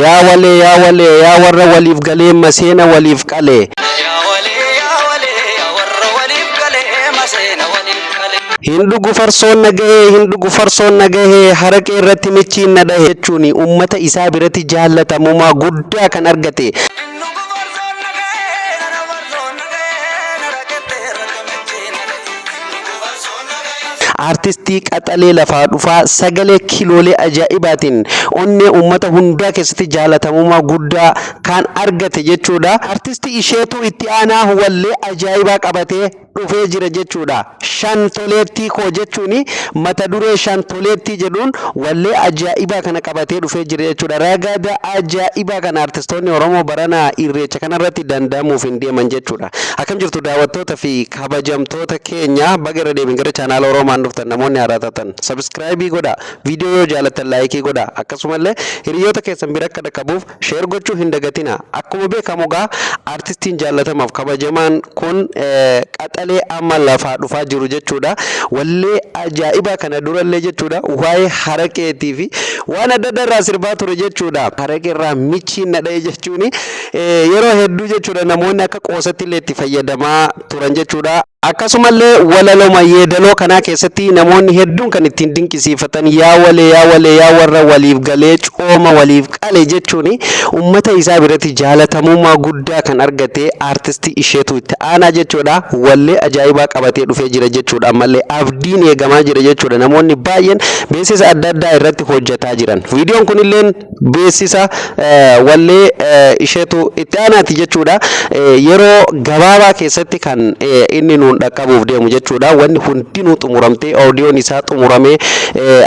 Yaa walee yaa walee yaa warra waliif galee maseena waliif qalee. Yaa walee yaa walee yaa warra waliif galee maseena waliif qalee. Hin dhugu farsoon na gahee hin dhugu farsoon na gahee haraqee irratti michiin na dhahe jechuun uummata isaa biratti jaallatamummaa guddaa kan argate. Hin dhugu farsoon na gahee nana farsoon na gahee na rakkate irratti michiin na dhahe. Hin dhugu farsoon na gahee. Artistii qaxalee lafaa dhufaa sagalee kiloolee ajaa'ibaatiin onnee uummata hundaa keessatti jaalatamummaa guddaa kan argate jechuudha. Artistii Isheetuu Itti Aanaa wallee ajaa'ibaa qabatee dhufee jira jechuudha. Shantoleettii koo jechuun mata duree shantoleettii jedhuun wallee ajaa'ibaa kana qabatee dhufee jira jechuudha. Ragada ajaa'ibaa kana artistoonni Oromoo barana irreecha kanarratti danda'amuuf hin deeman jechuudha. Akkam jirtu daawwattoota fi kabajamtoota keenya, baga irra deebiin gara chaanaala Oromaan dhuftan. Namoonni haaraa taatan subscribe godhaa, viidiyoo yoo jaalattan like godhaa, akkasumallee hiriyoota keessan bira akka dhaqqabuuf share gochuu hin dagatina. Akkuma beekamu gaa artistiin jaallatamaaf kabajamaan kun qaxalee amma lafaa dhufaa jiru jechuudha. Wallee ajaa'ibaa kana durallee jechuudha waa'ee haraqeetii fi waan adda addaa irraa sirbaa ture jechuudha. Haraqee irraa michiin na dha'e jechuun yeroo hedduu jechuudha namoonni akka qoosatti illee itti fayyadamaa turan jechuudha. Akkasumallee walaloma yeedaloo kanaa keessatti namoonni hedduun kan ittiin dinqisiifatan yaa walee yaa walee yaa warra waliif galee cooma waliif qale jechuun uummata isaa biratti jaalatamummaa guddaa kan argate aartistii Isheetuu Itti Aanaa jechuudha. Wallee ajaa'ibaa qabatee dhufee jira jechuudha. Ammallee abdiin eegamaa jira jechuudha. Namoonni baay'een beeksisa adda addaa irratti hojjetaa jiran. Viidiyoon kunilleen beeksisa wallee Isheetuu Itti Aanaati jechuudha. Yeroo gabaabaa keessatti kan inni nuun dhaqqabuuf deemu jechuudha. Wanni hundinuu xumuramtee, oodiyoon isaa xumuramee,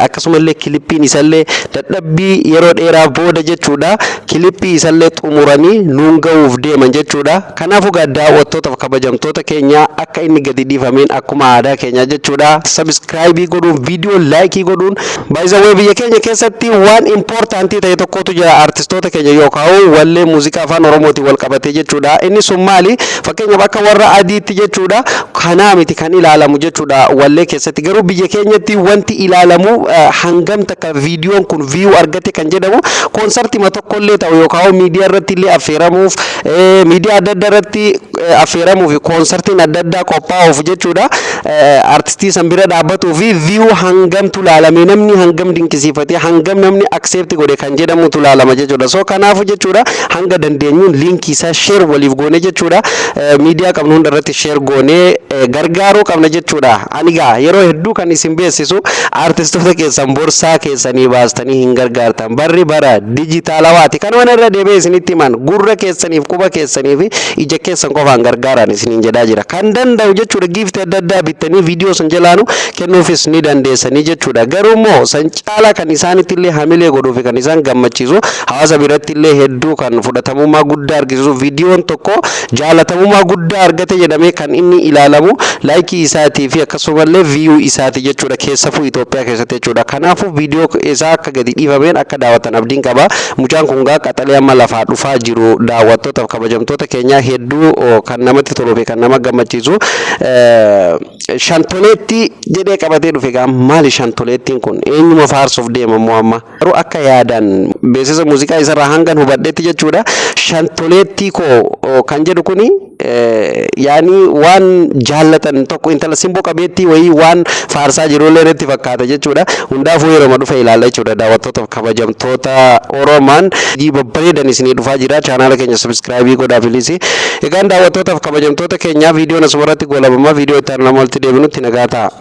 akkasumallee kilippiin isallee dadhabbii yeroo dheeraa booda jechuudha. Kilippii isallee xumuranii nuun ga'uuf deeman jechuudha. Kanaafuu gaa daawwattootaaf kabajamtoota keenya, akka inni gadi dhiifameen akkuma aadaa keenyaa jechuudha. Subscribe godhuun, viidiyoo like godhuun. Baay'isawwee biyya keenya keessatti waan important ta'e tokkotu jira artistoota keenya yookaan wallee muuziqaa afaan Oromootiin wal qabatee jechuudha. Inni sun maali? Fakkeenyaaf akka warra adiitti jechuudha. Kanaa miti kan ilaalamu jechuudha wallee keessatti. Garuu biyya keenyatti wanti ilaalamu hangam takka viidiyoon kun view argate kan jedhamu, koonsartima tokkollee ta'u yookaan miidiyaa irratti illee affeeramuuf, miidiyaa adda addaa irratti affeeramuu fi koonsartiin adda addaa qophaa'uuf jechuudha. Artistii san bira dhaabbatuu fi view hangamtu laalame, namni hangam dinqisiifate, hangam namni accept godhe kan jedhamutu laalama jechuudha. So kanaafuu jechuudha hanga dandeenyuun liinkii isaa share waliif goone jechuudha. Miidiyaa qabnu hunda irratti share goonee gargaaruu qabna jechuudha. Ani gaa yeroo hedduu kan isin beeksisu, artistoota keessan borsaa keessanii baastanii hin gargaartan. Barri bara dijitaalawaati. Kan waan irra deebi'ee isinitti himan, gurra keessaniif, quba keessanii fi ija keessan qofaan gargaaran isiniin jedhaa jira. Kan danda'u jechuudha giiftii adda addaa bittanii viidiyoo san jalaanu kennuufis ni dandeessanii jechuudha. Garuu immoo san caalaa kan isaanitti illee hamilee godhuu fi kan isaan gammachiisu, hawaasa biratti illee hedduu kan fudhatamummaa guddaa argisiisu, viidiyoon tokko jaalatamummaa guddaa argate jedhamee kan inni ilaalamu like isaatii fi akkasumallee view isaati jechuudha, keessafuu Itoophiyaa keessatti jechuudha. Kanaafuu viidiyoo isaa akka gadi dhiifameen akka daawwatan abdiin qaba. Mucaan kun gaa qaxalee amma lafaa dhufaa jiru, daawwattootaaf kabajamtoota keenyaa, hedduu kan namatti toluu fi kan nama gammachiisu shantoleetti jedhee qabatee dhufe. Gaa maali shantoleettiin kun? Eenyuma faarsuuf deema immoo amma? Garuu akka yaadaan beeksisa muuziqaa isarraa hangan hubadhetti jechuudha, shantoleettii koo kan jedhu kuni yaani waan jaallatan tokko, intala simboo qabeettii wayii waan faarsaa jirullee natti fakkaata jechuudha. Hundaafuu yeroo dhufe ilaalla jechuudha. Daawwattootaaf kabajamtoota Oromaan, hojii babbareedan isinii dhufaa jira. Chaanaala keenya subscribe godhaa please. Egaan daawwattootaaf kabajamtoota keenyaa, viidiyoon asumarratti goolabama. Viidiyoo itti aanu nama walitti deebinutti nagaa ta'a.